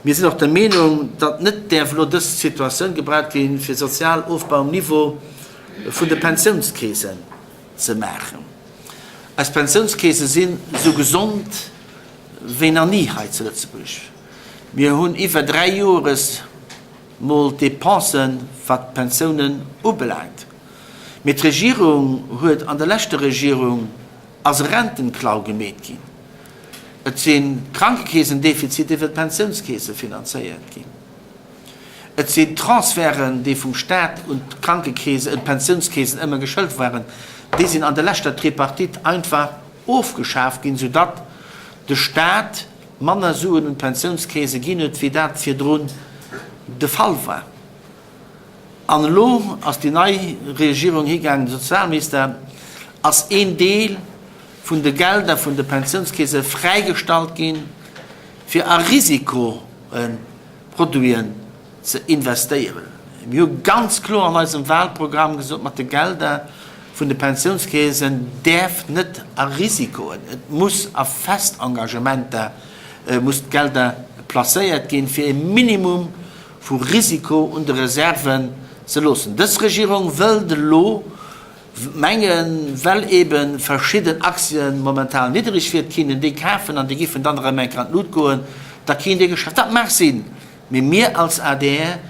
Mir sinn och der Meenung, datt net däerf elo dës Situatioun gebraucht ginn, fir Sozialofbau um Niveau vun de Pensiounskeesen ze maachen. Eis Pensiounskeese sinn esou gesond wéi nach ni hei zu Lëtzebuerg. Mir hunn iwwer 3 Joeres mol d'Depensen, wat d'Pensiounen ubelaangt. Mee d'Regierung huet, an der leschter Regierung ass e Rentenklau gemeet ginn. Et si Krankekeesendefizit iwwer d'Pensiounskeese finanzéiert ginn. Et sinn Transferten, déi vum Staat un d'Krankekeesen, un d'Pensiounskeesen ëmmer geschëlt waren, déi sinn an der leschter Tripartite einfach ofgeschaf ginn, soudatt de Staat manner Suen un d'Pensiounskeese ginn huet, wéi dat virdrun de Fall war. An elo ass déi nei Regierung higaangen, de Sozialminister ass een Deel vun de Gelder vun de Pensiounskeese fräigestallt ginn, fir a Risikoproduiten ze investéieren. Mir hu ganz kloer an eisem Wahlprogramm gesot, mat de Gelder vun de Pensiounskeesen däerf net a Risikoen, et muss a fest Engagementer muss d'Gelder placéiert ginn, fir e Minimum vu Risiko un de Reserven ze loossen. Dës Regierung wëllt elo mengen, well ebe verschidden Aktien momentan niddereg wier, d'Kinnen déi kafen an déi giffen dann erëm eng Kéier an d'Lut goen, da kéint ee Geschäft. Dat mag sinn, mee mir als adr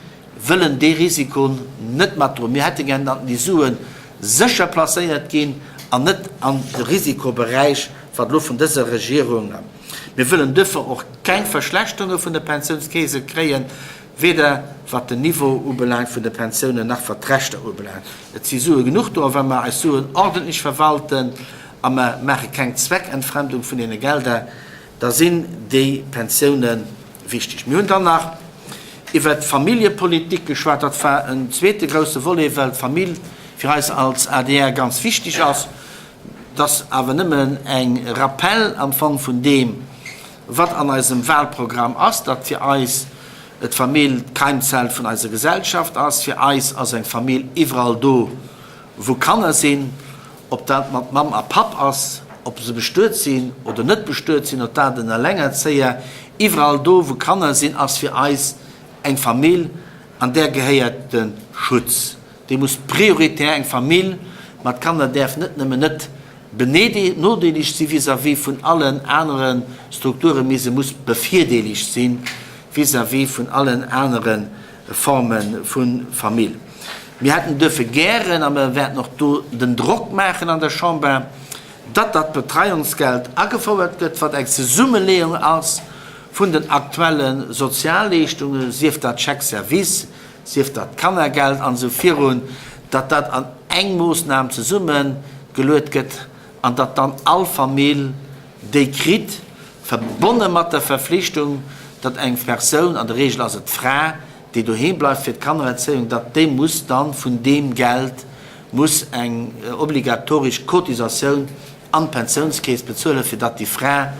wëllen dee Risiko net matdroen. Mir hätte gär, datt déi Sue sécher placéiert ginn an net an de Risikoberäich, wat elo vun dëser Regierung. Mir wëllen duerfir och keng Verschlechterunge vun de Pensiounskeese kréien, weder wat den Niveau ubelaangt vun de Pensiounen nach wat d'Rechter ubelaangt. Et si Sue genuch do a wa mer eis Suen ordentlech verwalten a mer maache keng Zweckentfremdung vun deene Gelder, da sinn déi Pensioune wichteg. Mir hunn dann nach iwwert d'Familljepolitik geschwat. Dat war en zweete grouse Volet, well d'Famill fir eis als adr ganz wichteg ass. Et ass awer nëmmen eng Rappel am Fong vun deem, wat an eisem Wahlprogramm ass, datt fir eis d'Famill d'Keimzell vun eiser Gesellschaft ass. Fir eis ass eng Famill iwwerall do, wou Kanner sinn, ob dat mat Mamm a Papp ass, ob se bestuet sinn oder net bestuet sinn, ob dat en Allengerzéier, iwwerall do, wou Kanner sinn, ass fir eis eng Famill an där gehéiert de Schutz. Déi muss prioritär, eng Famill mat Kanner däerf net nëmmen net benodeelegt si vis-à-vis vun allen anere Strukturen, mee se muss bevirdeelegt si vis-à-vis vun allen anere Forme vu Famill. Mir hätten duerfir gären, a mir wäerten och do den Drock maachen an der Chamber, datt dat Betreiungsgeld agefouert gëtt, wat eng Zesummeleeung ass vun den aktuelle Sozialleeschtungen, sief dat Chèque-service, sief dat d'Kannergeld an esou virun, datt dat an eng Moossnam zesumme geluet gëtt an datt dann all Famill déi kritt, verbonne mat der Verflichtung, datt eng Persoun, an der Regel ass et d'Fra, déi doheem bleift fir d'Kannererzéiung, datt déi muss dann vun deem Geld muss eng obligatoresch Cotisatioun an d'Pensiounskeess bezuelen, fir datt déi Fra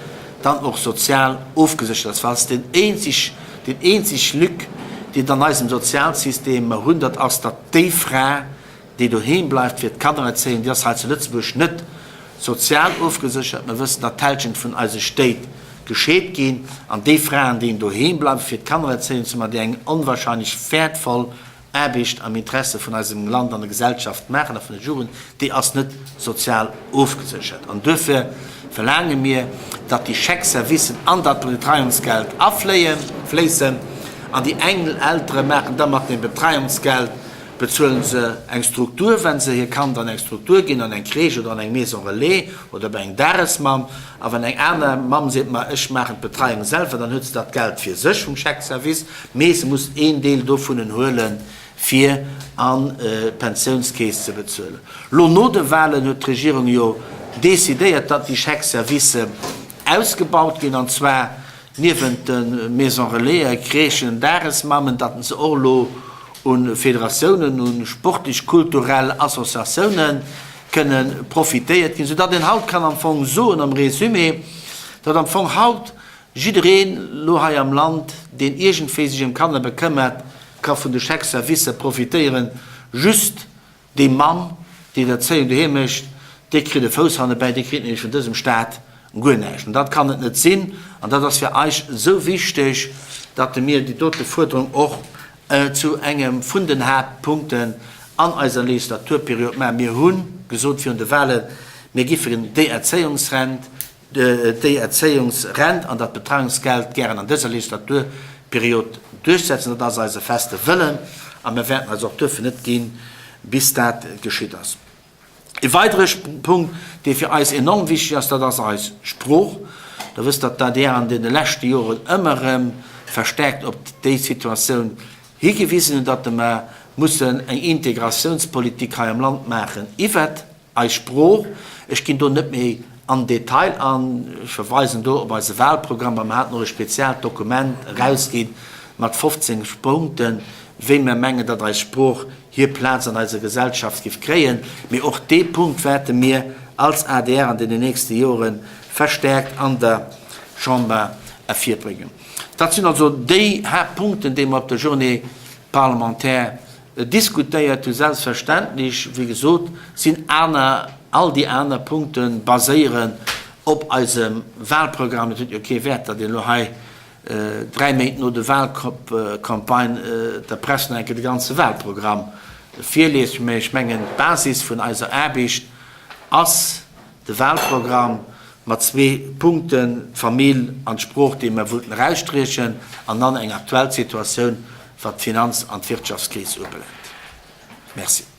dann och sozial ofgeséchert ass, well ass deen eenzeg, deen eenzeg Lück, déi et an eisem Sozialsystem mer hunn, dat ass, datt déi Fra, déi doheem bleift fir d'Kannererzéiung, déi ass hei zu Lëtzebuerg net sozial ofgeséchert. Mer wëssen, datt d'Hälschent vun eise Stéit gescheet ginn, an déi Fraen, déi doheem bleiwe fir d'Kannererzéiung ze maachen, déi eng onwahrscheinlech wäertvoll Aarbecht am Interesse vun eisem Land an der Gesellschaft maachen a vun der Jugend, déi ass net sozial ofgeséchert. An duerfir verlaange mir, datt déi Chèque-servicen an dat Betreiungsgeld afléien, fléissen. An déi eng Eltere maachen da mat deem Betreiungsgeld, bezuelen se eng Struktur, wa se hir Kand an eng Struktur ginn, an eng Crèche oder an eng Maison relais oder bei eng Dagesmamm. A wann eng aner Mamm seet, ma ech maachen d'Betreiung selwer, dann huet se dat Geld fir sech vum Chèque-service. Mee se muss een Deel dovunnen huelen, fir an d'Pensiounskeess ze bezuelen. Lo no de Wahlen huet d'Regierung jo decidéiert, datt déi Chèques-services ausgebaut ginn, an zwar niewent de Maisons Relaisen, Crèchen, Dagesmammen, datt se och elo u Federatiounen, u sportlech-kulturell Associatioune kënne profitéiert ginn, soudatt een haut kann am Fong soen, am Résumé, datt am Fong haut Jiddereen lo hei am Land, deen iergendwéi sech ëm Kanner bekëmmert, ka vun de Chèques-services profitéieren. Just déi Mamm, déi d'Erzéiung doheem mécht, déi kritt e Fouss hannebäi, déi kritt nämlech vun dësem Staat guer näischt. An dat kann et net sinn. An dat ass fir eis esou wichteg. datt mir déi dote Fuerderung och zu engem vun den Haaptpunkten an eiser Legislaturperiod maachen. Mir hu gesot virun de Wahlen, mir giffen déi Erzéiungsrent, déi Erzéiungsrent an dat Betreiungsgeld gären an dëser Legislaturperiod duerchsetzen. Dat ass eise feste Wëllen a mir wäerten eis och duerfir net ginn, bis dat geschitt ass. E weidere Punkt, dee fir eis enorm wichteg ass, dat ass eis Sprooch. Der wësst, datt d'ADR an deene leschte Joren ëmmer erëm verstärkt op déi Situatioun higewisen huet, datt mer mussen eng Integratiounspolitik hei am Land maachen iwwert eis Sprooch. Ech ginn do net méi an Detail an, ech verweisen do op eise Wahlprogramm, a mer haten och e speziaalt Dokument erausginn mat 15 Punkten, wéi mer mengen, datt eis Sprooch hir Plaz an eiser Gesellschaft giff kréien. Mee och dee Punkt wäerte mir als adr an deenen nächste Jore verstärkt an der Chamber ervirbréngen. Dat sinn also déi Haaptpunkten, déi mer op der Journée parlementaire diskutéiert hunn. Selbstverständlech, wéi gesot, sinn aner, all déi aner Punkte baséieren op eisem Wahlprogramm. Et huet jo kee Wäert, datt een elo hei 3 Méint no de Wahlcampagne der Press nach eng Kéier de ganze Wahlprogramm virliest. Mä ech mengen, d'Basis vun eiser Aarbecht ass de Wahlprogramm mat zwee Punkten, d'Famill an d'Sprooch, déi mer wollten eraussträchen, an dann eng aktuell Situatioun, wat d'Finanz an d'Wirtschaftskris ubelaangt. Merci.